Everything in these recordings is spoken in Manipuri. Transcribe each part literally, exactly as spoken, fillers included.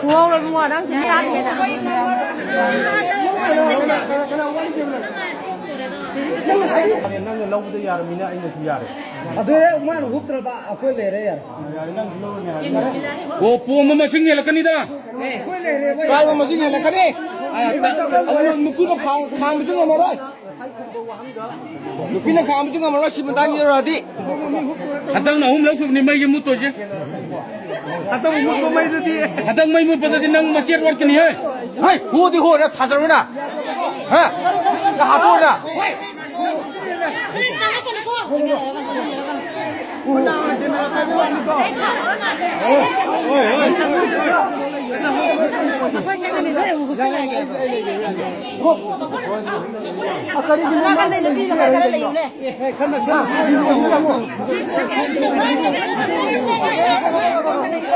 ꯊꯨꯍꯧꯔꯣ ꯏꯕꯨꯡꯉꯣ, ꯅꯪ ꯁꯤꯗ ꯆꯥꯗ꯭ꯔꯤꯉꯩꯗ꯫ ꯅꯪꯅ ꯂꯧꯕꯗ ꯌꯥꯔꯝꯃꯤꯅ ꯑꯩꯅꯁꯨ ꯌꯥꯔꯦ꯫ ꯑꯗꯨ ꯍꯦꯛ ꯃꯥꯅ ꯍꯨꯞꯇ꯭ꯔꯕ ꯑꯩꯈꯣꯏ ꯂꯩꯔꯦ ꯌꯥꯔꯦ꯫ ꯑꯣ, ꯄꯣꯝꯕ ꯃꯁꯤꯡ ꯍꯦꯜꯂꯛꯀꯅꯤꯗ꯫ ꯑꯦ, ꯑꯩꯈꯣꯏ ꯂꯩꯔꯦ, ꯑꯩꯈꯣꯏ ꯀꯥꯏꯕ ꯃꯁꯤꯡ ꯍꯦꯜꯂꯛꯀꯅꯤ꯫ ꯑꯗꯨ ꯅꯨꯄꯤꯅ ꯈꯥꯝ-, ꯈꯥꯝꯕꯁꯨ ꯉꯝꯃꯔꯣꯏ꯫ ꯅꯨꯄꯤꯅ ꯈꯥꯝꯕꯁꯨ ꯉꯝꯃꯔꯣꯏ, ꯁꯤ ꯃꯇꯥꯡ ꯌꯧꯔꯛꯑꯗꯤ꯫ ꯍꯟꯗꯛꯅ ꯑꯍꯨꯝꯂꯛ ꯁꯨꯕꯅꯤ ꯃꯩꯁꯦ ꯃꯨꯠꯇꯣꯏꯁꯦ꯫ ꯍꯟꯗꯛ ꯃꯨꯠꯄ ꯃꯩꯗꯨꯗꯤ꯫ ꯍꯟꯗꯛ ꯃꯩ ꯃꯨꯠꯄꯗꯗꯤ ꯅꯪ ꯃꯆꯦꯠ ꯑꯣꯠꯀꯅꯤ ꯍꯦ꯫ ꯍꯩ, ꯍꯨꯗꯤ ꯍꯨꯔꯦ, ꯊꯥꯖꯔꯨꯅ꯫ ꯍꯥ? ꯅꯍꯥꯇꯣꯟꯅ꯫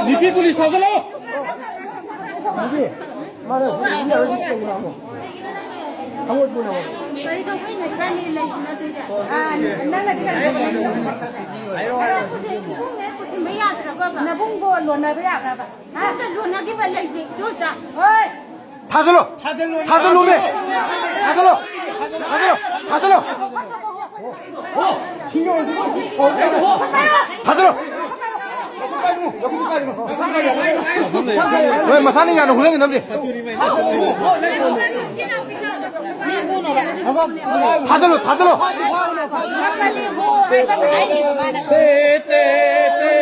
ꯅꯨꯄꯤ ꯄꯨꯂꯤꯁ ꯊꯥꯖꯤꯜꯂꯣ꯫ ꯃꯥꯅ ꯍꯧꯖꯤꯛ ꯌꯥꯔꯣꯏ, ꯍꯧꯖꯤꯛ ꯀꯩꯅꯣ ꯍꯥꯏꯕ? ꯍꯪꯉꯣ, ꯄꯨꯅ ꯍꯪꯉꯣ꯫ ꯀꯔꯤ ꯇꯧꯕꯩꯅꯣ ꯏꯕꯥꯅꯤ ꯂꯩꯁꯤ ꯅꯠꯇꯣꯏꯁꯦ? ꯑꯥ, ꯅꯪꯅꯗꯤ ꯀꯩꯅꯣ ꯇꯧꯕꯩꯅꯣ? ꯍꯥꯏꯔꯛꯑꯣ, ꯍꯥꯏꯔꯛꯑꯣ꯫ ꯀꯨꯁꯤ-, ꯏꯕꯨꯡꯅꯦ ꯀꯨꯁꯤꯟꯕ ꯌꯥꯗ꯭ꯔꯕꯕ? ꯅꯕꯨꯡꯗꯣ ꯂꯣꯟꯅꯕ ꯌꯥꯕ꯭ꯔꯕ? ꯍꯥ? ꯑꯝꯇ ꯂꯣꯟꯅꯈꯤꯕ ꯂꯩꯇꯦ, ꯏꯗꯣꯝꯆꯥ꯫ ꯍꯣꯏ꯫ ꯊꯥꯖꯜꯂꯣ꯫ ꯊꯥꯖꯜꯂꯣ꯫ ꯊꯥꯖꯜꯂꯣꯃꯦ꯫ ꯊꯥꯖꯜꯂꯣ꯫ ꯊꯥꯖꯜꯂꯣ꯫ ꯊꯥꯖꯜꯂꯣ꯫ ꯊꯥꯖꯜꯂꯣ꯫ ꯍꯣꯏ, ꯃꯁꯥꯅ ꯌꯥꯅ ꯍꯨꯜꯂꯟꯒꯗꯕꯅꯤ꯫ ꯊꯥꯖꯜꯂꯣ, ꯊꯥꯖꯜꯂꯣ꯫ ꯇꯦ, ꯇꯦ, ꯇꯦ꯫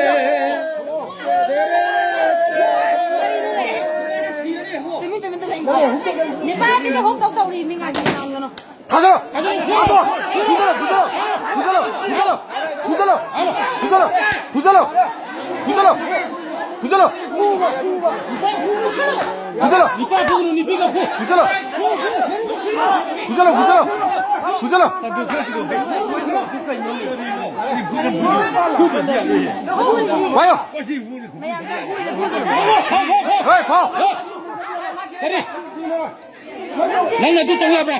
ꯇꯨꯃꯤꯟ, ꯇꯨꯃꯤꯟꯗ ꯂꯩ꯫ ꯅꯤꯄꯥꯁꯤꯗꯤ ꯍꯣꯛ ꯇꯧ ꯇꯧꯔꯤ, ꯃꯤ ꯉꯥꯏꯕ ꯉꯝꯒꯅꯣ꯫ ꯊꯥꯖꯜꯂꯣ! ꯊꯥꯖꯜꯂꯣ! ꯐꯨꯖꯜꯂꯣ! ꯐꯨꯖꯜꯂꯣ! ꯐꯨꯖꯜꯂꯣ! ꯐꯨꯖꯜꯂꯣ! ꯅꯨꯄꯥ ꯐꯨꯒꯅꯨ, ꯅꯨꯄꯤ ꯀꯧ, ꯐꯨ! ꯐꯨꯖꯜꯂꯣ! ꯐꯨꯖꯜꯂꯣ! ꯐꯨꯖꯜꯂꯣ! ꯐꯨꯖꯜꯂꯣ! ꯐꯨꯗ꯭ꯔꯗꯤ ꯌꯥꯔꯣꯏꯌꯦ꯫ ꯄꯥꯏꯌꯣ! ꯍꯣꯏ, ꯐꯥꯎ! ꯀꯔꯤ? ꯅꯪꯅ ꯑꯗꯨ ꯇꯧ ꯌꯥꯕ꯭ꯔꯥ?